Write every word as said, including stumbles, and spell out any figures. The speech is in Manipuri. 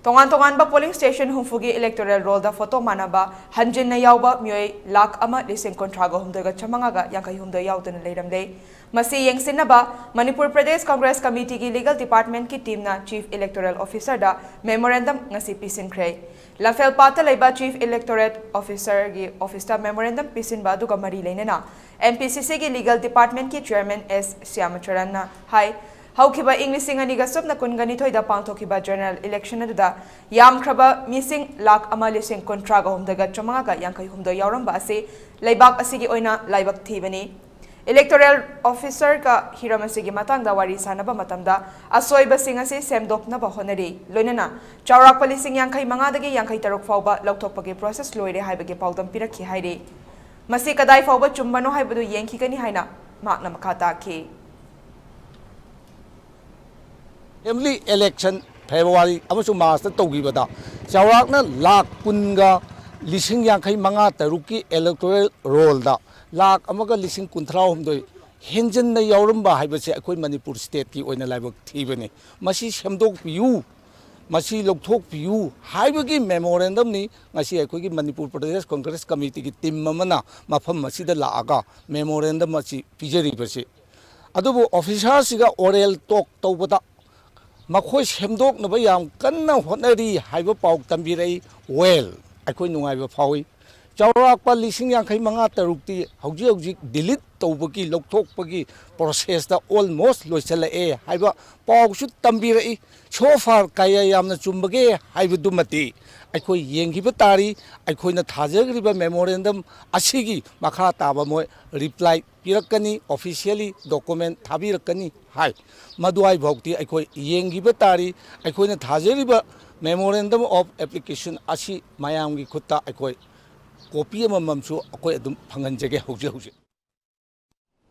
ꯇꯣꯉꯥꯟ ꯇꯣꯉꯥꯟꯕ polling station ꯍꯨꯝꯐꯨꯒꯤ electoral rollꯗ photo ꯃꯥꯟꯅꯕ ꯍꯟꯖꯤꯟꯅ ꯌꯥꯎꯕ ꯃꯤꯑꯣꯏ ꯂꯥꯈ ꯑꯃ ꯂꯤꯁꯤꯡ ꯀꯨꯟꯊ꯭ꯔꯥꯒ ꯍꯨꯝꯗꯣꯏꯒ ꯆꯥꯃꯉꯥꯒ ꯌꯥꯡꯈꯩ ꯍꯨꯝꯗꯣꯏ ꯌꯥꯎꯗꯨꯅ ꯂꯩꯔꯝꯂꯦ꯫ ꯃꯁꯤ ꯌꯦꯡꯁꯤꯟꯅꯕ Manipur Pradesh Congress ꯀꯃꯤꯇꯤꯒꯤ legal departmentꯀꯤ teamꯅ Chief Electoral Officerꯗ memorandum ꯉꯁꯤ ꯄꯤꯁꯤꯟꯈ꯭ꯔꯦ꯫ ꯂꯝꯐꯦꯜꯄꯥꯠꯇ ꯂꯩꯕ Chief Electorate Officerꯒꯤ officeꯇ memorandum ꯄꯤꯁꯤꯟꯕ ꯑꯗꯨꯒ ꯃꯔꯤ ꯂꯩꯅꯅ NPCCꯒꯤ legal departmentꯀꯤ chairman S ꯁ꯭ꯌꯥꯃꯆꯔꯟꯅ ꯍꯥꯏ, ꯍꯧꯈꯤꯕ ꯏꯪ ꯂꯤꯁꯤꯡ ꯑꯅꯤꯒ ꯁꯨꯞꯅ ꯀꯨꯟꯒ ꯅꯤꯊꯣꯏꯗ ꯄꯥꯡꯊꯣꯛꯈꯤꯕ general election ꯑꯗꯨꯗ ꯌꯥꯝꯈ꯭ꯔꯕ ꯃꯤꯁꯤꯡ ꯂꯥꯈ ꯑꯃ ꯂꯤꯁꯤꯡ ꯀꯨꯟꯊ꯭ꯔꯥꯒ ꯍꯨꯝꯗꯣꯏꯒ ꯆꯥꯃꯉꯥꯒ ꯌꯥꯡꯈꯩ ꯍꯨꯝꯗꯣꯏ ꯌꯥꯎꯔꯝꯕ ꯑꯁꯤ ꯂꯩꯕꯥꯛ ꯑꯁꯤꯒꯤ ꯑꯣꯏꯅ ꯂꯥꯏꯕꯛ ꯊꯤꯕꯅꯤ꯫ Electoral Officerꯒ ꯍꯤꯔꯝ ꯑꯁꯤꯒꯤ ꯃꯇꯥꯡꯗ ꯋꯥꯔꯤ ꯁꯥꯅꯕ ꯃꯇꯝꯗ ꯑꯁꯣꯏꯕꯁꯤꯡ ꯑꯁꯤ ꯁꯦꯝꯗꯣꯛꯅꯕ ꯍꯣꯠꯅꯔꯤ꯫ ꯂꯣꯏꯅꯅ ꯆꯥꯎꯔꯥꯛꯄ ꯂꯤꯁꯤꯡ ꯌꯥꯡꯈꯩ ꯃꯉꯥꯗꯒꯤ ꯌꯥꯡꯈꯩ ꯇꯔꯨꯛ ꯐꯥꯎꯕ ꯂꯧꯊꯣꯛꯄꯒꯤ process ꯂꯣꯏꯔꯦ ꯍꯥꯏꯕꯒꯤ ꯄꯥꯎꯗꯝ ꯄꯤꯔꯛꯈꯤ ꯍꯥꯏꯔꯤ꯫ ꯃꯁꯤ ꯀꯗꯥꯏ ꯐꯥꯎꯕ ꯆꯨꯝꯕꯅꯣ ꯍꯥꯏꯕꯗꯨ ꯌꯦꯡꯈꯤꯒꯅꯤ ꯍꯥꯏꯅ ꯃꯍꯥꯛꯅ ꯃꯈꯥ ꯇꯥꯈꯤ꯫ Assembly election February ꯑꯃꯁꯨꯡ Marchꯇ ꯇꯧꯈꯤꯕꯗ ꯆꯥꯎꯔꯥꯛꯅ ꯂꯥꯈ ꯀꯨꯟꯒ ꯂꯤꯁꯤꯡ ꯌꯥꯡꯈꯩ ꯃꯉꯥ ꯇꯔꯨꯛꯀꯤ electoral rollꯗ ꯂꯥꯈ ꯑꯃꯒ ꯂꯤꯁꯤꯡ ꯀꯨꯟꯊ꯭ꯔꯥ ꯍꯨꯝꯗꯣꯏ ꯍꯦꯟꯖꯤꯟꯅ ꯌꯥꯎꯔꯝꯕ ꯍꯥꯏꯕꯁꯦ ꯑꯩꯈꯣꯏ ꯃꯅꯤꯄꯨꯔ stateꯀꯤ ꯑꯣꯏꯅ ꯂꯥꯏꯕꯛ ꯊꯤꯕꯅꯤ꯫ ꯃꯁꯤ ꯁꯦꯝꯗꯣꯛꯄꯤꯌꯨ, ꯃꯁꯤ ꯂꯧꯊꯣꯛꯄꯤꯌꯨ ꯍꯥꯏꯕꯒꯤ memorandumꯅꯤ ꯉꯁꯤ ꯑꯩꯈꯣꯏꯒꯤ ꯃꯅꯤꯄꯨꯔ ꯄ꯭ꯔꯗꯦꯁ ꯀꯪꯒ꯭ꯔꯦꯁ ꯀꯃꯤꯇꯤꯒꯤ team ꯑꯃꯅ ꯃꯐꯝ ꯑꯁꯤꯗ ꯂꯥꯛꯑꯒ memorandum ꯑꯁꯤ ꯄꯤꯖꯔꯤꯕꯁꯤ꯫ ꯑꯗꯨꯕꯨ officerꯁꯤꯒ oral talk ꯇꯧꯕꯗ ꯃꯈꯣꯏ ꯁꯦꯝꯗꯣꯛꯅꯕ ꯌꯥꯝ ꯀꯟꯅ ꯍꯣꯠꯅꯔꯤ ꯍꯥꯏꯕ ꯄꯥꯎ ꯇꯝꯕꯤꯔꯛꯏ꯫ Well, ꯑꯩꯈꯣꯏ ꯅꯨꯡꯉꯥꯏꯕ ꯐꯥꯎꯏ꯫ ꯆꯥꯎꯔꯥꯛꯄ ꯂꯤꯁꯤꯡ ꯌꯥꯡꯈꯩ ꯃꯉꯥ ꯇꯔꯨꯛꯇꯤ ꯍꯧꯖꯤꯛ ꯍꯧꯖꯤꯛ delete ꯇꯧꯕꯒꯤ, ꯂꯧꯊꯣꯛꯄꯒꯤ processꯇ almost ꯂꯣꯏꯁꯤꯜꯂꯛꯑꯦ ꯍꯥꯏꯕ ꯄꯥꯎꯁꯨ ꯇꯝꯕꯤꯔꯛꯏ꯫ So far ꯀꯌꯥ ꯌꯥꯝꯅ ꯆꯨꯝꯕꯒꯦ ꯍꯥꯏꯕꯗꯨꯃꯗꯤ ꯑꯩꯈꯣꯏ ꯌꯦꯡꯈꯤꯕ ꯇꯥꯔꯤ꯫ ꯑꯩꯈꯣꯏꯅ ꯊꯥꯖꯈ꯭ꯔꯤꯕ memorandum ꯑꯁꯤꯒꯤ ꯃꯈꯥ ꯇꯥꯕ ꯃꯣꯏ reply ꯄꯤꯔꯛꯀꯅꯤ, officially document ꯊꯥꯕꯤꯔꯛꯀꯅꯤ ꯍꯥꯏ꯫ ꯃꯗꯨꯋꯥꯏꯐꯥꯎꯗꯤ ꯑꯩꯈꯣꯏ ꯌꯦꯡꯈꯤꯕ ꯇꯥꯔꯤ꯫ ꯑꯩꯈꯣꯏꯅ ꯊꯥꯖꯔꯤꯕ memorandum of application ꯑꯁꯤ ꯃꯌꯥꯝꯒꯤ ꯈꯨꯠꯇ ꯑꯩꯈꯣꯏ copy ꯑꯃꯃꯝꯁꯨ ꯑꯩꯈꯣꯏ ꯑꯗꯨꯝ ꯐꯪꯍꯟꯖꯒꯦ ꯍꯧꯖꯤꯛ ꯍꯧꯖꯤꯛ꯫